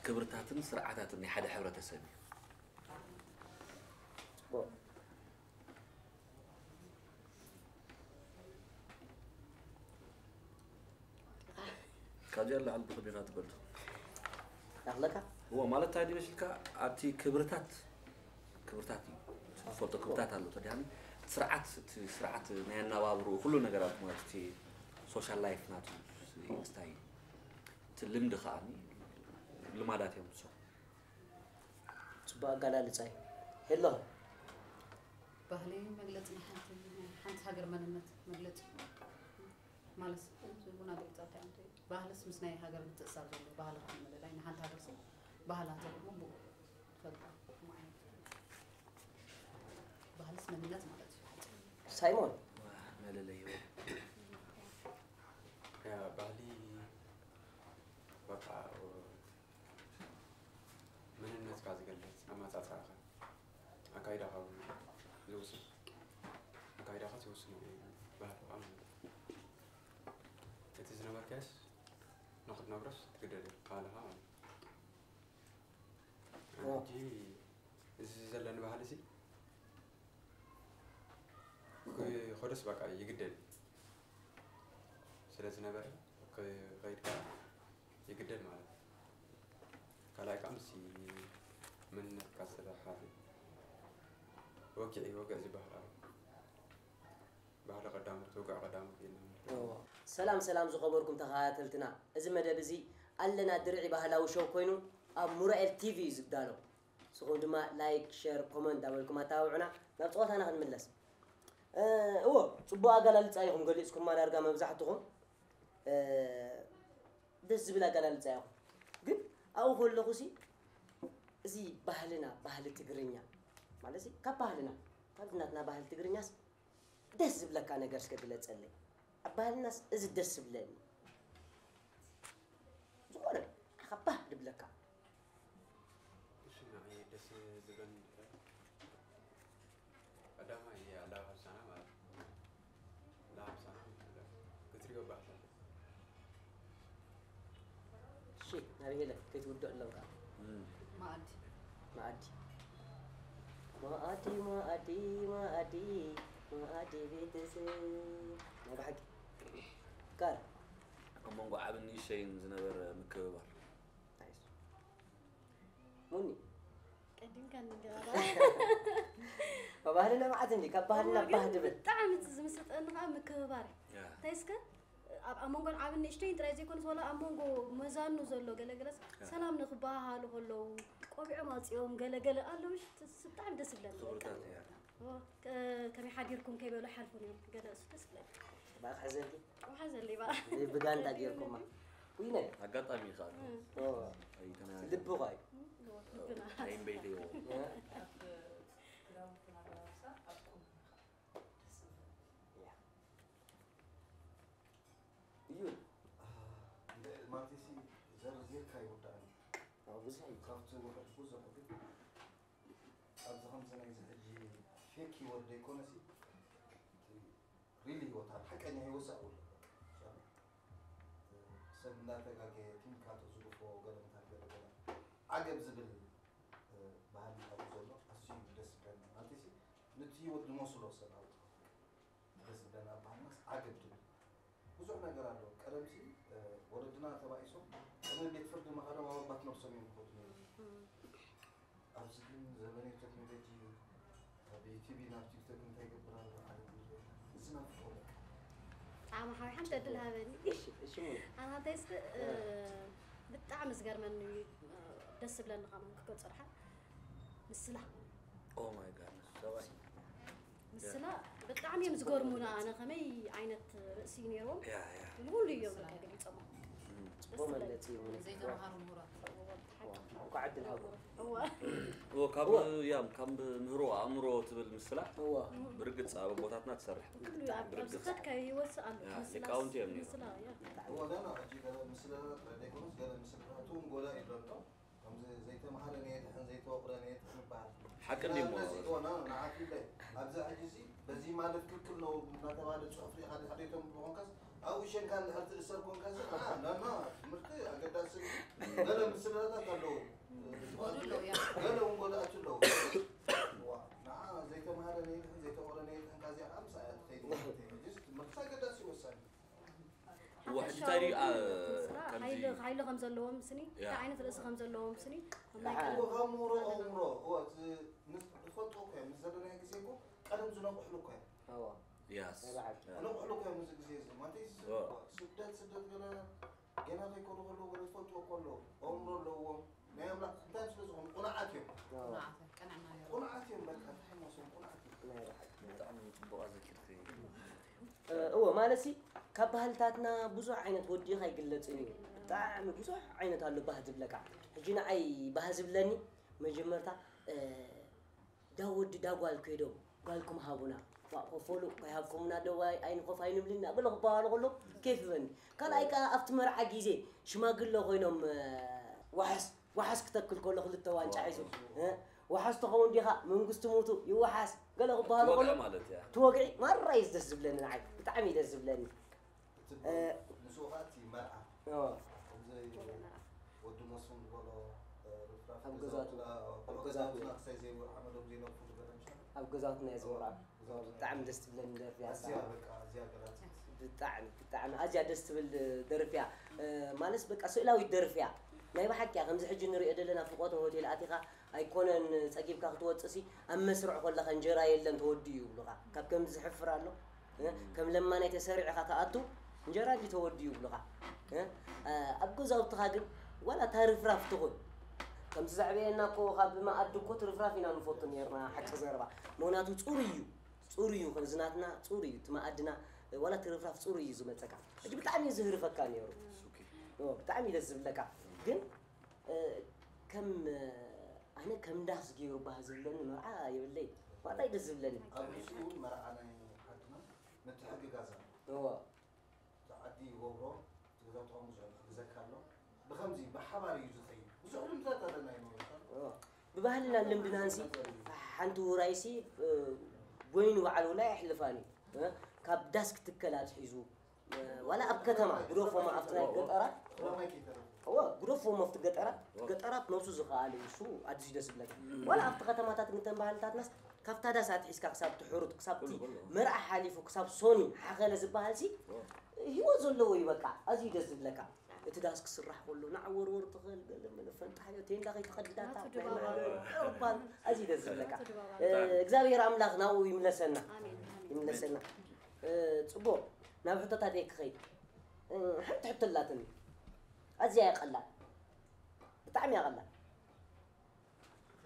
ክብርታትን ስርዓታትን ናይ ሓደ ሕብረተሰብ እዩ። ካብዚኣ ላዕሊ ብኸመይ ኢና ትበልቶ? ናኽለካ እዎ ማለት እንታይ ድዩ ኢልካ ኣብቲ ክብርታት ክብርታት እዩ ትፈልጦ ክብርታት ኣሎ ተዲሃኒ ስርዓት እቲ ስርዓት ናይ ኣናባብሩ ኩሉ ነገራት ማለት እቲ ሶሻል ላይፍ ናቱ እንታይ እቲ ልምዲ ከዓ ልማዳት እዮም ንሶም ፅቡቅ ኣጋላልፃ እዩ ሄሎ ባህሊ መግለፂ ናይ ሓንቲ ናይ ሓንቲ ሃገር መንነት መግለፂ ማለት ዝቡና ገልፃ እንታይ እንታይ ባህልስ ምስ ናይ ሃገር ምትእሳር ዘሎ ባህሊ ከዓ ምልላይ ንሓንቲ ሃገር ሰብ ባህላተ ደግሞ ብኡ ትፈልጣ ማለት ባህልስ መንነት ማለት እዩ ሳይሞን መለለዮ ባህሊ በቃ መንነትካ ዝገልፅ ኣመፃፅኣኻ ኣካይዳኻ እውን ዝውስን ኣካይዳኻስ ይውስን እዩ ባህልኻ ማለት እዩ እቲ ዝነበርካስ ንኽትነብሮስ ትግደድ እዩ ባህልኻ ማለት እዩ ሕጂ እዚ ዘለኒ ባህሊ እዚ ክኸዶስ በቃ ይግደድ ስለ ዝነበረ ክኸይድ ከዓ ይግደድ ማለት እዩ። ካልኣይ ከዓ ምስ መንነትካ ዝተተሓሓዘ ወግዒ ወግዒ ዝበሃል ኣሎ። ባህሊ ቀዳሞት ወግዒ ቀዳሞት ኢልና ንፈልጦ። እዎ። ሰላም ሰላም ዝኸበርኩም ተኸታተልትና፣ እዚ መደብ እዚ ኣለና ድርዒ ባህላዊ ሾው ኮይኑ ኣብ ሙራኤል ቲቪ እዩ ዝዳሎ። ንስኹም ድማ ላይክ፣ ሸር፣ ኮመንት እንዳበልኩም ኣተባብዑና። ናብ ፀወታና ክንምለስ። እ፣ እዎ፣ ፅቡቕ ኣገላልፃ ኢኹም ገሊፅኩማ ዳርጋ መብዛሕትኹም። እ፣ ደስ ዝብል ኣገላልፃ ኢኹም። ግን ኣብኡ ከለኹ ሲ እዚ ባህልና፣ ባህሊ ትግርኛ ማለት ሲ ካብ ባህልና፣ ካብ ናትና ባህሊ ትግርኛስ ደስ ዝብለካ ነገር እስከ ግለፀለይ። ኣብ ባህልናስ እዚ ደስ ዝብለኒ ዝኾነ ኣኻ ባህ ድብለካ። እሺ ንዓይ ደስ ዝብለኒ ነገር ቀዳማይ ኣለባብሳና ማለት እዩ። ሄለ ከይትውድኦ ኣለውካ። እም። መኣዲ መኣዲ መኣዲ መኣዲ መኣዲ መኣዲ ቤተሰብ ናይ ብሓቂ ካር ኣብ መንጎ ዓብን ንእሽተይን ዝነበረ ምክብባር። ናይስ ሙኒ ቀዲምካ ንገራ ባህልና መዓት እንዲ ካብ ባህልና ባህ ድብል ብጣዕሚ እቲ ዝምስጠኒ ከዓ ምክብባር እዩ ያ። እንታይ እስከ ኣብ ኣብ መንጎን ዓብን ንእሽተይን ጥራይ ዘይኮነስ ወላ ኣብ መንጎ መዛኑ ዘሎ ገለገለስ ሰላም ንክበሃሃሉ ከለዉ ቆቢዖም ኣውፅኦም ገለገለ ኣለዉ ሽ- ስ- ብጣዕሚ ደስ ይብለኒ በቃ። ክብርታት እያ። እዎ፣ ከ- ከመይ ሓዲርኩም ከይበሉ ሓልፉ ነዮም ገለ እሱ ደስ ይብለኒ ባክ ሕዘልኪ ውሓ ዘሊ ባ ብጋንዳ ጌርኩማ ዊነ ኣጋጣሚ ይኸኣል ኦ፣ ኣይተና ልቢ ኳይ ልብና ኣይምበይተይዎ ኣብ ክዳውንትና በራብሳ ኣብ ቁም እዩ ማለትሲ ዘርዚርካ ይውዳእን ኣብ ብዙሕ እዩ ካብቲ ውሕድ ብዙሕ ግን ኣብዚ ከምዚ ናይዚ ሕጂ ፌክ ህይወት ዘይኮነሲ ሪል ህይወት ኣብ ሓቀኛ ህይወት ዝኣውሎ ሰብ እንዳተጋገየ ቲምካቶ ዝግፎ ገለምታት ገለ ገለ ዓገብ ዝብል ባህሊ ኣብ ዘሎ ኣዝዩ ደስ ይብለኒ ማለትሲ ነቲ ህይወት ዝመስሎ ሰብ ኣብ ደስ ዝብለኒ ኣብ ባህልናስ ዓገብ ትብል ብዙሕ ነገር ኣሎ ቀደምሲ ወለድና ተባኢሶም ቅድሚ ቤት ፍርዲ ምኻዶም ኣወባት ነብሶም እዮም ዝኸዱ ነይሩ ኣብዚ ግን ዘመናዊ ቴክኖሎጂ ኣብ ዩቲቢ ናብ ቲክቶክ እንታይ ይገብር ኣሎ ዓለም ንርኢ እዚ ናፍቆ በቃ ጣዕሚ ሓዊ ሓንቲ ዕድል ሃበኒ እሺ ሙሉ ኣናተይስ ብጣዕሚ ዝገርመኒ እዩ ደስ ዝብለኒ ከማን ክገልፆ ድሓ ምስላ Oh my god ሰብኣይ ምስላ ብጣዕሚ እዮም ዝገርሙና ኣነ ከመይ ዓይነት ርእሲ እዩ ነይርዎም ያ ያ ንኩሉ እዮም በቃ ገሊፆሞ ፅቡቅ መግለፂ እዩ ሙሉ ዘይተምሃሩ ምሁራት እንኳዕ ዕድል ሃቡ እዋ ኦ ካብ ያም ካብ ምህሮ ኣእምሮ ትብል ምስላ እዋ ብርግፅ ኣብ ቦታትና ትሰርሕ ኩሉ ኣብ ኣብ ዝኸድካ ህይወት ኣሎ ያ፣ ምስላ ሊቃውንቲ እዮም ነይሮም። ምስላ ያ እወ ና ሕጂ ገለ ምስላ ጥራይ ዘይኮነስ ገለ ምስላ እውን ጎዳ ይብለልካ ከምዚ ዘይተምሃረ ነየድሕን ዘይተወቕረ ነየድሕን ይበሃል ሓቂ እንዲሞ ነዚ እወ ና ንዓት ይብለይ ኣብዚ ሕጂ እዚ በዚ ማለፍ ክልክል ነው እናተባለ ፅሑፍ ሪኢኻ ድሕር ዘይተንብቦ ኮንካስ ኣብኡ ሸንካ እንድሕር ትእሰር ኮንካስ ናና ትምህርቲ ኣገዳሲ ገለ ምስላታት ኣለዉ ጎድሎ እያ ገለ እውን ጎዳእቲ ኣለዉ እዋ ንዓ ዘይተምሃረ ነየድሕን ዘይተወቕረ ነየድሕን ካዚኣ ከዓ ምሳያ ትኸይድ ማለት እዩ ሕጂስ ትምህርቲ ኣገዳሲ ወሳኒ እዋ ሕጂ እንታይ ድዩ ኣ- ከምዚ ሓይሊ ሓይሊ ከም ዘለዎም ስኒ ያ። እንታይ ዓይነት ርእሲ ከም ዘለዎም ስኒ ኣብ ናይ ደሓን። ቀደም እዎ ካብ ምሁሮ ኣእምሮ እዎ እቲ ምስ- ዝፈልጥዎ እኮ እዮም ምስ ዘለናዮ ግዜ እኮ ቀደም ዝነቕሕሉ እኮ እዮም እዋ ያስ ናይ ብሓቂ ዝነቕሕሉ እኮ እዮም እዚ ግዜ እዚ ማለት እዩ እዎ። ስደት ስደት ገለ ገና ከይኮኑ ከለዉ ገለ ዝፈልጥዎ እኮ ኣለዉ ኣእምሮ ኣለዎም ናይ ኣምላኽ እንታይ ስለ ዝኾኑ ቁናዓት እዮም እዋ ቅንዕና ነይሩ ቁናዓት እዮም በቃ እንታይ መስሎም ቁናዓት እዮም ናይ ብሓቂ ብጣዕሚ ፅቡቅ ኣዘኪርክኒ እዎ ማለት ሲ ካብ ባህልታትና ብዙሕ ዓይነት ወዲኻ ኣይግለፅን እዩ ብጣዕሚ ብዙሕ ዓይነት ኣሎ ባህ ዝብለካ ሕጂ ንዓይ ባህ ዝብለኒ መጀመርታ ዳ ወዲ ዳ ጓል ከይዶም ጓልኩም ሃቡና ዋእ ኮፈሉ ከይሃብኩምና ደው ኣይ- ኣይንኾፍ ኣይንብልን እናበለ ክበሃሉ ከሎ ኬፍ ይበኒ ካልኣይ ከዓ ኣብቲ መርዓ ግዜ ሽማግለ ኮይኖም ዋሕስ ዋሓስ ክተክል ከሎ ክልተ ዋንጫ ሒዙ እ? ዋሓስ ተኸውን ዲኻ መንግስቲ ሞቱ ይወሓስ ገለ ክበሃሉ ወግዒ ከሎ ማለት እያ እቲ ወግዒ ማራ እዩ ደስ ዝብለኒ ንዓይ ብጣዕሚ እዩ ደስ ዝብለኒ እቲ እ- ንስኡ ከዓ እቲ መርዓ ኦ፣ ከምዚ ወዲ መስፍን ዝበሎ ርፍራፍ ኣብ ገዛቱ- ኣብ ገዛውትና ክሳይ ዘይብሉ ሓመዶም ዘይነብሱ ዝበለ ምሻ ኣብ ገዛውትና እየ ዝመርዓ ብጣዕሚ ደስ ትብለኒ ደርፊ እያ ኣዝያ በቃ ኣዝያ ገላት ብጣዕሚ ብጣዕሚ ኣዝያ ደስ ትብል ደርፊ እያ እ፣ ማለት በቃ ስእላዊት ደርፊ እያ ናይ ብሓቂ እያ ከምዚ ሕጂ ንሪኦ ዘለና ፍቆተ ሆቴል ኣቲኻ ኣይኮነን ጸጊብካ ክትወፅእ ሲ ኣብ መስርዕ ከለኻ እንጀራ የለን ተወዲኡ ይብሉኻ ካብ ከምዚ ዝሕፍር ኣሎ እ? ከም ለማናይ ተሰሪዕኻ ትኣቱ እንጀራ እንዲ ተወዲኡ ይብሉኻ እ? እ፣ ኣብ ገዛውትኻ ግን ዋላ እታ ርፍራፍ ትኹን ከምቲ ዘዕበየና እኮ ካብ መኣዲ እኮ ትርፍራፍ ኢና ንፈቱ ነርና ሓቂ ዘረባ ምክንያቱ ፅሩ እዩ ፅሩ እዩ ዝናትና ፅሩ እዩ እቲ መኣድና ዋላ ትርፍራፍ ፅሩ እዩ ዝመፀካ ሕጂ ብጣዕሚ እዩ ዝህርፈካ ነይሩ ሱኪ ኦ፣ ብጣዕሚ እዩ ደስ ዝብለካ ግን እ፣ ከም እ፣ ኣነ ከም ዳስ ገይሩ ባህ ዝብለኒ መርዓ የብለይ ዋላ እዩ ደስ ዝብለኒ ኣብ ርእሲኡ እውን መርዓ ናይ ዓድና ምትሕግጋዝ ኣሎ እዎ እቲ ዓዲ ይገብሮ እቲ ገዛውቲ ከም ብዙሕ ይሕግዘካ ኣሎ ብከምዚ ብሓባር እዩ ዝኸይድ ብዙሕ ልምድታት ኣለና ይመበልካ እዎ ብባህልና ልምድናንሲ ሓንቲ ውራይሲ እ፣ ጎይኑ በዓል ውላይ ኣሕልፋን እዩ እ፣ ካብ ዳስ ክትከል ኣትሒዙ እ፣ ዋላ ኣብ ከተማ ግደፎማ ኣብቲ ናይ ገጠራት ክረማይ ከይተረፉ እወ፣ ግደፍዎም ኣብቲ ገጠራት፣ ገጠራት ነብሱ ዝኸኣለ እዩ፣ እሱ ኣዝዩ ደስ ዝብለካ። ዋላ ኣብቲ ከተማታት ግን ተን ባህልታትናስ ካብታ ዳስ ኣትሒዝካ ክሳብ እቲ ሕሩጥ፣ ክሳብ እቲ ኩሉ፣ ኩሉ። መርዓ ሓሊፉ፣ ክሳብ ሶኒ ሓኸለ ዝበሃልሲ እወ። ህይወት ዘለዎ እዩ በቃ፣ ኣዝዩ ደስ ዝብለካ። እቲ ዳስ ክስራሕ ከሎ፣ ንዓወርወር ትኽእል፣ ገለ መለ ፈንጣሕ፣ ቴንዳ ከይትቐድዳታ፣ ናቱ ናይ ድባብ ማዕረ፣ ኣሎ። እባል፣ ኣዝዩ ደስ ዝብለካ። ናቱ ድባብ ኣሎ። እ፣ እግዚኣብሔር ኣምላኽ ናብኡ ይምለሰና። ኣሜን፣ ኣሜን። ይምለሰና። እ፣ ጽቡቕ፣ ናብ ሕቶታተይ ክኸይድ። እ፣ ሓንቲ ሕቶ ኣላትኒ። ኣዝያ እያ ቀላል። ብጣዕሚ እያ ቀላል።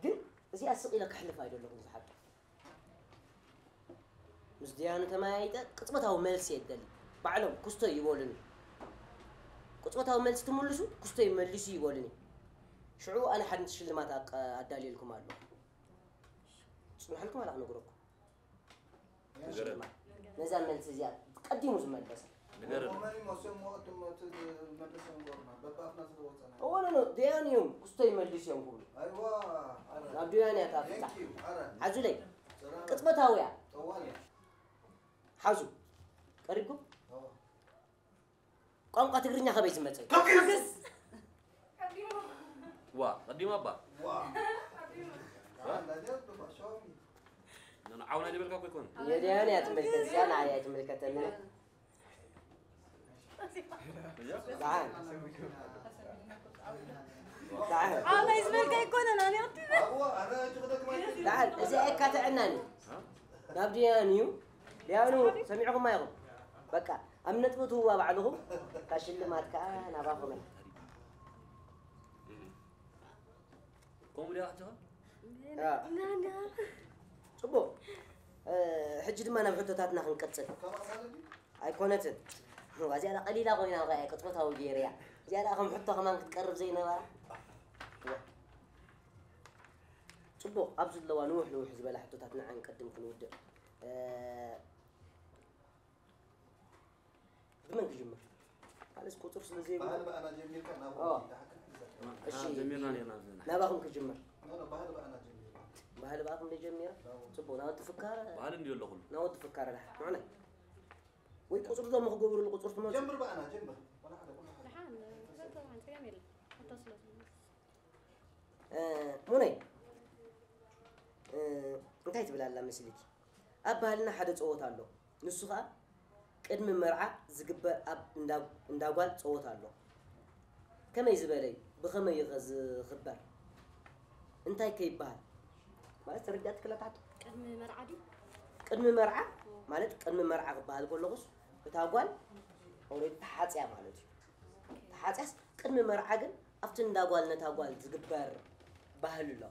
ግን እዚኣ ስቕ ኢለ ከሕልፋ ኣይደለኹን ዝሓቶ። ምስ ደያኑ ተመያይጠ ቅጽበታዊ መልሲ እየ ዝደሊ። ባዕሎም ክስቶ ይበሉኒ። ቅጽበታዊ መልሲ ትምልሱ፣ ክስቶ ይመልሱ ይበሉኒ። ሽዑ ኣነ ሓንቲ ሽልማት ኣቀ-፣ ኣዳልየልኩም ኣለኹ። ጽንሓልኩም ኣላ ክነግረኩም። ንገረኒ። ሽልማት። ነዛ መልሲ እዚኣ ቀዲሙ ዝመለሰ። ንገረኒ። ወመን ይመስል ሞት ሞት ዝመለሰ ንገሩና። በባፍና ዝተወጸና። እወ፣ ኖ፣ ኖ፣ ደያኑ እዮም፣ ክስቶ ይመልሱ እዮም ክብሉ። ኣይዋ፣ ኣረ። ናብ ደያኑ እያ እታ ፍታ። Thank you፣ ኣረ። ሓዙለይ። ሰላም። ቅጽበታዊ እያ። ጠዋል እያ። ሓዙ። ቀሪብኩም? እወ። ቋንቋ ትግርኛ ከበይ ዝመጸ እዩ? ቶኪስ! ዋ፣ ቀዲማ እባ። ዋ። ዋ፣ እንዳጀት ዱባ ሾሚ። ኖ፣ ኖ፣ ዓውና ዲበልካ እኮ ይኮን። የድያን እያ ትምልከት፣ እዚኣ ንዓይ ኣይትምልከተኒ። እዚኣ? ደሓን። ደሓን። ዓውና ይዝበልካ ኣይኮነን፣ ኣነ ወዲ። ኣዎ፣ ኣረ፣ እጅ ክደግማ ይችላል። ደሓን፣ እዚኣ እካ ትዕናኒ። ሃ? ናብ ድያኑ እዩ። ድያኑ ሰሚዕኹማ ኢኹም። በቃ፣ ኣብ ነጥቢ ትህዋ ባዕልኹም፣ እታ ሽልማት ከኣ ናባኹም እያ። ከምኡ ድያ ኣጆኻ? ያ። ናና። ጽቡቕ። እ፣ ሕጂ ድማ ናብ ሕቶታትና ክንቀጽል። ኣይኮነትን። እዚኣ ደኣ ቀሊላ ኮይና፣ እዚኣ ቅጽበታዊ ገይረያ። እዚኣ ደኣ ከም ሕቶ ከማን ክትቀርብ ዘይነበራ። ጽቡቕ፣ ኣብ ዘለዋ ንውሕ ንውሕ ዝበላ ሕቶታት ንዓን ቅድም ክንውድእ። እ፣ ብመን ክጅምር? ማለት ቁጽር ስለ ዘይብሉ። ባህል ብኣና ጀሚርካ ናብ ኦ። ወዲ ተሓካ። እሺ። ጀሚርና ነርና ዘለና። ናባኹም ክጅምር። ኖ፣ ኖ፣ ባህል ብኣና ጀሚርና። ባህል ብኣኹም ዶ ጀሚራ? ናው። ጽቡቕ፣ ናወዲ ፍካረ። ባህል እንዲዩ ኣሎ ኩሉ። ናወዲ ፍካረ ደሓ። ንዑና። ወይ ቁጽሪ ዶ ምኽገብሩሉ ቁጽሪ ትመጹ? ጀምር ብኣና፣ ጀምር። ወላ ሓደ፣ ወላ ሓደ። ደሓን፣ ደሓን፣ ጸገም የለን። ሕቶ ስለ ዝመልስ። እ፣ ሙነይ፣ እ፣ እንታይ ትብል ኣላ መሲልኪ? ኣብ ባህልና ሓደ ጸወታ ኣሎ። ንሱ ኸኣ ቅድሚ መርዓ ዝግበር ኣብ እንዳ፣ እንዳ ጓል ጸወታ ኣሎ። ከመይ ዝበለ እዩ? ብኸመይ እዩ ኸ ዝኽበር? እንታይ ከ ይበሃል? ማለት ተረዲኣትክላ ትሓቶ? ቅድሚ መርዓ ድዩ? ቅድሚ መርዓ ኦ። ማለት ቅድሚ መርዓ ክበሃል ከለኹስ እታ ጓል ኦልሬዲ ተሓጽያ ማለት እዩ። ተሓጽያስ ቅድሚ መርዓ ግን ኣብቲ እንዳ ጓል ነታ ጓል ዝግበር ባህሊ ኣሎ።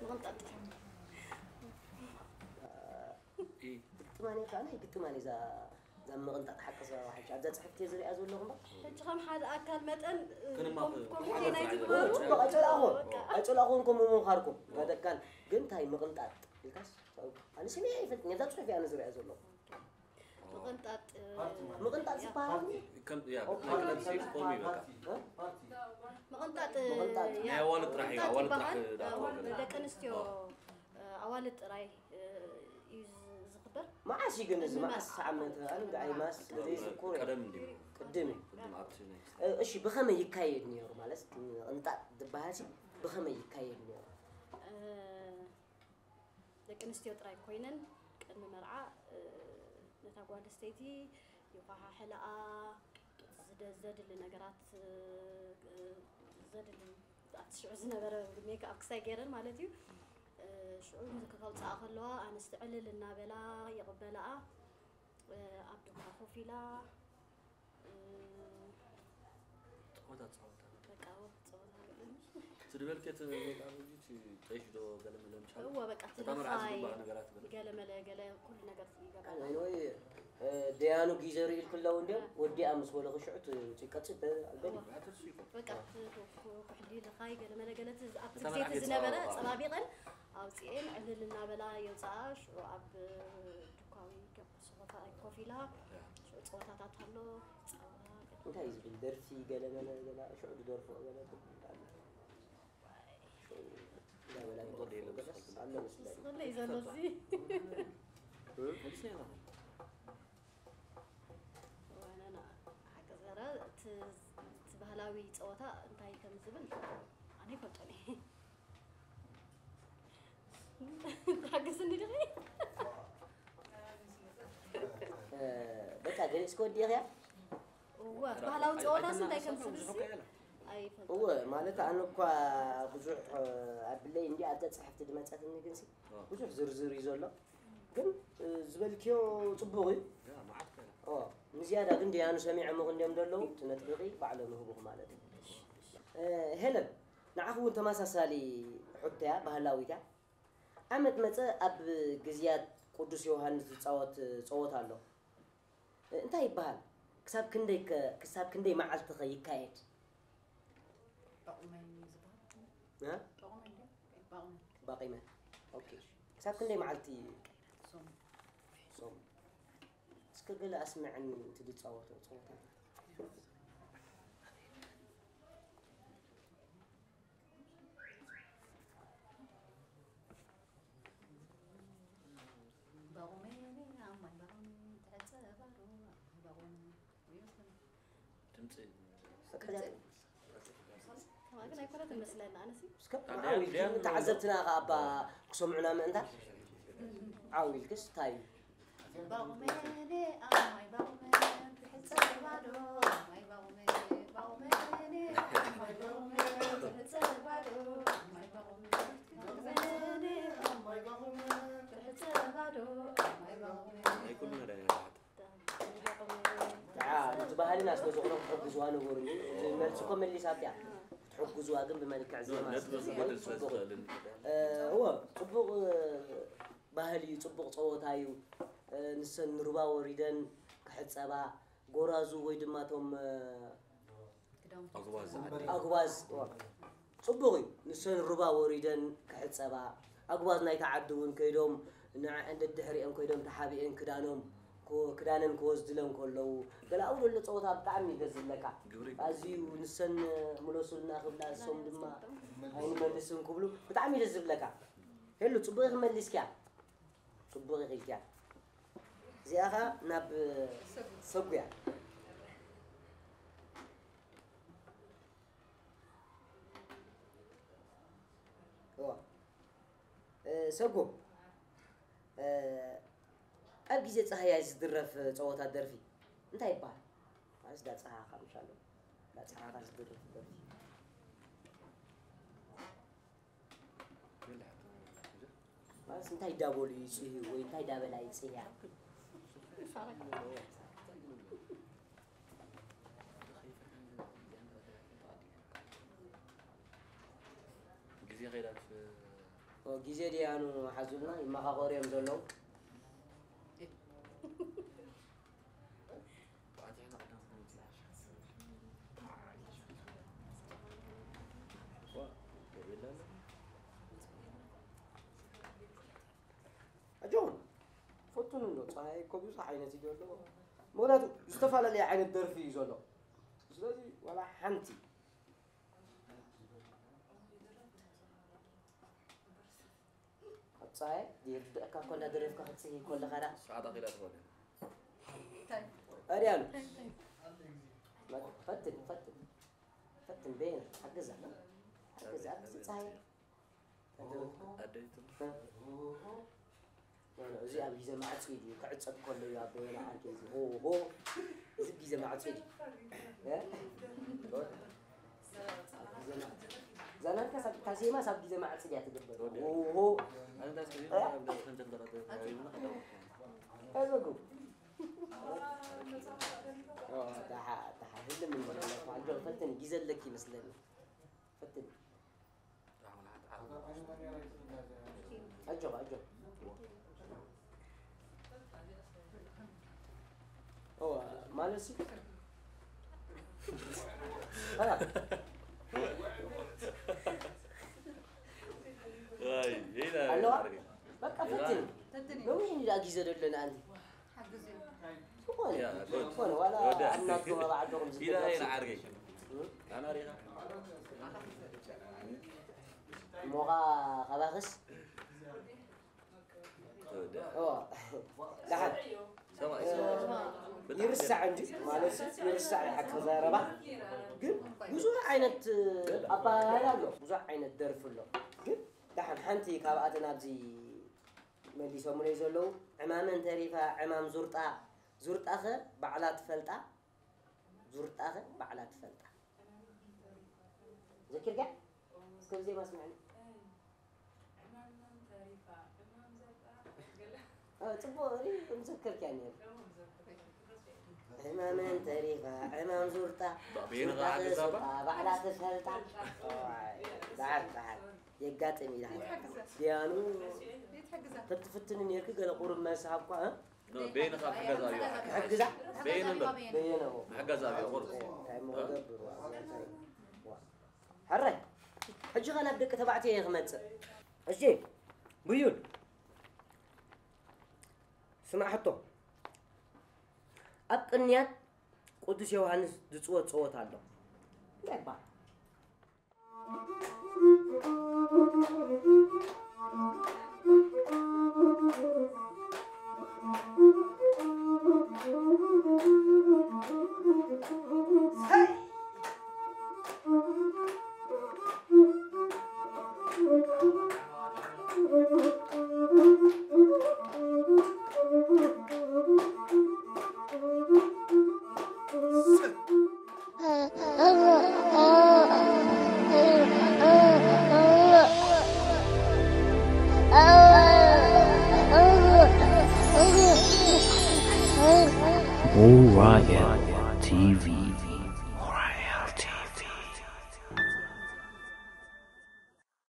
ምቕንጣጥ። እ። ግጥማኒ ከኣ ናይ ግጥማኒ እዛ፣ እዛ ምቕንጣጥ ሓቂ እዛ ዋሕጂ ኣብዛ ጽሕፍቲ ዝሪኣ ዘለኹ እምበር። ሕጂ ከም ሓደ ኣካል መጠን፣ እ፣ ክንማ ከም፣ ከም ኮሚቴ ናይ ዝግበሩ። ጽቡቕ ኣይጸላእኹን። በቃ። ኣይጸላእኹን ከምኡ ምዃርኩም። ጋደካን ግን እንታይ ምቕንጣጥ ኢልካስ? ኣነ ስሜ ኣይፈልጥን። ኣብዛ ጽሑፍ እያ ኣነ ዝሪኣ ዘለኹ። ምቕንጣጥ፣ ፓርቲ ማለት ምቕንጣጥ ያ። ዝበሃል ፓርቲ። ከም፣ ያ፣ ኦኬ። ናይ ክለብ ሴፍ ኮሚ በቃ። ፓርቲ። እ? ፓርቲ። ምቕንጣጥ፣ ምቕንጣጥ። ያ፣ ናይ ኣዋልድ ጥራሕ እዩ፣ ምቕንጣጥ ኣዋልድ ጥራሕ ይበሃል። ደኣ ኣዋልድ፣ ተዋግድ። ደቂ ኣንስትዮ፣ ኦ። እ፣ ኣዋልድ ጥራይ፣ እ፣ እዩ ዝ-፣ ዝኽበር። መዓስ እዩ ግን እዚ? ቅድሚ መዓስ መርዓ። ዓመት? ኣነ እንዳ ኣይማስ ዘይዝክሮ እየ። ቀደም እንዲሁ። ቅድም እዩ። ቅድም ኣብቲ ናይ እ፣ እሺ፣ ብኸመይ ይካየድ ነይሩ? ማለት፣ ምቕንጣጥ ዝበሃልሲ ብኸመይ ይካየድ ነይሩ? እ፣ ደቂ ኣንስትዮ ጥራይ ኮይነን ቅድሚ መርዓ፣ እ፣ ነታ ጓል ኣንስተይቲ ይኳሓሕልኣ፣ ዝደ-፣ ዘድሊ ነገራት፣ እ፣ ዘድሊ ኣብቲ ሽዑ ዝነበረ ሜክኣፕ ክሳይ ገይረን ማለት እዩ። እ፣ ሽዑ ከውፅኣ ከለዋ ኣንስቲ ዕልል እናበላ ይቕበልኣ፣ እ፣ ኣብ ዱካ ኮፍ ኢላ፣ እ፣ ጸወታ ጸወታ። በቃ፣ ወ-፣ ጸወታ ገለ። እቲ ዝበልክዮ እቲ ሜክኣፕ እዚ፣ እቲ ጠይሽ ዶ ገለ መለ ምሻል? እወ፣ በቃ፣ እቲ እታ መርዓ ለኻይ ዝግባእ ነገራት ገለ። ገለ መለ ገለ፣ ኩሉ ነገር ይገባል። ኣይ፣ ወይ፣ እ፣ ደያኑ ጊዘሩ ኢልክለው እንድዮም፣ እ። ወዲኣ ምስ በለኹ ሽዑ እቲ፣ እቲ ቀጽል በ-፣ በል። እወ። ኣትርሱ ይኮን? በቃ፣ እ። እቲ ኩ-፣ ኩ-፣ ኩሕሊ ለኻይ ገለ መለ ገለ፣ እቲ ኣብቲ እታ ግዜ መርዓ እቲ ዝነበረ ከይተዋወቓ። ጸባቢቐን ኣውጺኤን ዕልል እናበላ የውጽኣ፣ ሽዑ ኣብ ዱካዊ ገብ-፣ ሶፋ ኮፍ ኢላ፣ ያ። ሽዑ ጸወታታት ኣሎ፣ ጸወታ፣ እንታይ እዩ ዝብል ደርፊ ገለ መለ ገለ፣ ሽዑ ዝደርፎ ገለ ትብል ኣሎ። ሽዑ እንዳበላ ዝደርፎ ገለስ ኣሎ መስለኒ። ስቕለይ ዘሎ እዚ። እ? ወነና፣ ሓቂ ዘረ፣ እቲ፣ እቲ ባህላዊ ዓብይ ፀወታ እንታይ ከም ዝብል ኣነ ይፈልጦ እየ። ሓግዝኒ ድኺ? በቃ ገሊጽ ክወዲእ እያ። እወ፣ ባህላዊ ፀወታስ እንታይ ከም ዝብል ሲ ኣይፈልጦ። እወ ማለት ኣነ እኳ ብዙሕ ኣብለይ እንዲ ኣብዛ ፅሕፍቲ ድመፀትኒ ግን ሲ ብዙሕ ዝርዝር እዩ ዘሎ። ግን ዝበልክዮ ፅቡቕ እዩ። ንዝያዳ ግን ደያኑ ሰሚዐ ምኽ እንዲዮም ዘለዉ ትነጥብቂ ባዕሎም ይህቡኽ ማለት እዩ። ሄለን ንዓኹ እውን ተመሳሳሊ ሕቶ እያ፣ ባህላዊት እያ። ዓመት መጸ ኣብ ግዝያት ቅዱስ ዮሃንስ ዝጻወት ጸወታ ኣሎ። እንታይ ይበሃል? ክሳብ ክንደይ ከ ክሳብ ክንደይ መዓልቲ ከ ይካየድ? ባቑመን እዩ ዝበሃል። እ? ባቑመን ድዩ? ባቑመን። ባቂመ። ኦኬ። ክሳብ ክንደይ መዓልቲ ሶም። ጾም? እስከ ገለ ኣስምዐኒ እቲ ዝጻወቶ ጸወታ። ባቑመን ኣብ ማይ ባቑመን ትሕጸብ ኣሎ። ኣብ ማይ ባቑመን ይመስለኒ። ድምፂ ግን ኣይኮነ ትመስለኒ ኣነሲ እስከ ተዓዘብትና ከኣ ኣባ ክሰምዑና ምእንታ ዓው ኢልክስ እንታይ እዩ? ባቑመን ኣብ ማይ ባቑመን ትሕጸብ ኣሎ። ኣብ ማይ ባቑመን ባቑመን ኣብ ማይ ባቑመን ትሕጸብ ኣሎ። ኣብ ማይ ባቑመን ባቑመን ኣብ ማይ ባቑመን ትሕጸብ ኣሎ። ኣብ ማይ ባቑመን ናይ ኩሉ መድሃኒት ደዓ ነቲ ባህልና ስለ ዝኾነ ክትሕግዝዋ ንገሩኒ። መልሲ እኮ መሊሳት እያ። ክትሕግዝዋ ግን ብመልክዕ ዜማ ነጥቢ ስለ ዝኾነ ክጎድል ስለ ጽቡቕ እዩ። ዝኽእልን እወ ጽቡቕ ባህሊ እዩ፣ ጽቡቕ ጸወታ እዩ። ንሰን ንሩባ ወሪደን ክሕጸባ ጎራዙ ወይ ድማ እቶም ኣጉባዝ ዓዲ ኣጉባዝ ጽቡቕ እዩ። ንሰን ሩባ ወሪደን ክሕጸባ ኣጉባዝ ናይታ ዓዲ እውን ከይዶም ንዐን ደድሕሪአን ከይዶም ተሓቢአን ክዳኖም ክዳነን ክወስድለን ከለዉ ገለ ኣብኡ ዘሎ ፀወታ ብጣዕሚ እዩ ደስ ዝብለካ። ኣዝዩ ንሰን ምለሱልና ክብላ እሶም ድማ ኣይንመልስን ክብሉ ብጣዕሚ እዩ ደስ ዝብለካ። ሄሉ ፅቡቕ ኢኺ መሊስክያ። ፅቡቕ ኢኺ ኢልክያ። እዚኣ ኸዓ ናብ ሰጉያ እዋ ሰጉ ኣብ ግዜ ፃህያ ዝድረፍ ፀወታ ደርፊ እንታይ ይበሃል? ማለት ዳ ፀሃኻ ምሻሎ ዳ ፀሃኻ ዝድረፍ ደርፊ ማለት እንታይ ዳበሉ ይፅህዩ ወይ እንታይ ዳበላ ይፅህያ? ግዜ ከይዳት ግዜ ደያኑ ሓዙልና ይመኻኸሩ እዮም ዘለዉ። ኣጆኹም ፈትኑ እንዶ ፀሃይ እኮ ብዙሕ ዓይነት እዩ ዘሎ። ምክንያቱ ዝተፈላለየ ዓይነት ደርፊ እዩ ዘሎ። ስለዚ ዋላ ሓንቲ ኣብ ፀሃይ ይርድእካ እኮ እንዳደረፍካ ክትፅሂ ከለኻ ዳ ሰዓት ኣኺላ ትኾነ ኣድያሉ ፈትን ፈትን ፈትን በየነ ሓግዛ ሓግዛ ኣብዚ ፀሃይ ኣደይቱ እዚ ኣብ ግዜ ማዕፂ ድዩ ክዕፀድ ከሎ እዩ ኣብ በየነ ዓርኪ እዚ ሆ ሆ እዚ ግዜ ማዕፂ ድዩ ዛናልካ ካብ ዜማ ሳብ ግዜ ማዕፂ ድያ ትግበር ሆ ሆ ኣንዳስ ከዚ ከም ጀምበራ ተይምና ከዘጉ ደሓ ደሓ ህልም እንዲለካ ኣጆ ፈትን ግዜ ኣለኪ ይመስለኒ ፈትን ኣጆ ኣጆ ማለት ሲ ኣለዋ በቃ ፈትን ነዊሕ እንዳ ግዜ ደለና ኣንቲ ዝኾነ ዝኾነ ዋላ ኣብ ናትኩም ኣብ ዓድኹም ዝግበር ዓርገይ ኣና ሪኻ ሞኻ ካባኽስ ደሓን ይርሳዕ እንጂ ማለት ይርሳዕ ይሓቅ ዘረባ ግን ብዙሕ ዓይነት ኣባላል ኣሎ፣ ብዙሕ ዓይነት ደርፊ ኣሎ። ግን ደሓን ሓንቲ ካብኣተን ኣብዚ መሊሶምለይ ዘለዉ ዕማመን ተሪፋ ዕማም ዙርጣ፣ ዙርጣኸ ባዕላ ትፈልጣ፣ ዙርጣኸ ባዕላ ትፈልጣ። ዘኪርካ? እስከ ብዜማ ስምዕኒ። ጽቡቕ ሪ ምዘከርካ ነይሩ። ዕማመን ተሪፋ ዕማም ዙርጣ፣ በዕና ዙርጣ ኸዓ ገዛባ? ኸስጣ ባዕላ ትፈልጣ። እዋይ፣ በዓል፣ በዓል። የጋጥም ኢልካ። ዲያኑ ተትፍትኒ ነይርኪ ገለ ቁሩብ መልሲ ሃብኳ፣ እ? ኖ፣ ቤኒ ካብ ሕገዛ እዩ። ሕግዛ? ቤኒ እምበር። በየነ እኮ። ሕገዛ እዩ፣ ቁሩብ። እንታይ እሞ ክገብር፣ ዋ፣ እንታይ? ዋ። ሕራይ፣ ሕጂ ኸ ናብ ደቂ ተባዕትዮ እየ ክመጽእ። እሺ፣ ብዩን። ስማዕ ሕቶ። ኣብ ቅንያት ቅዱስ ዮሃንስ ዝጽወት ጸወታ ኣሎ። እንታይ ይበሃል? Orion T V.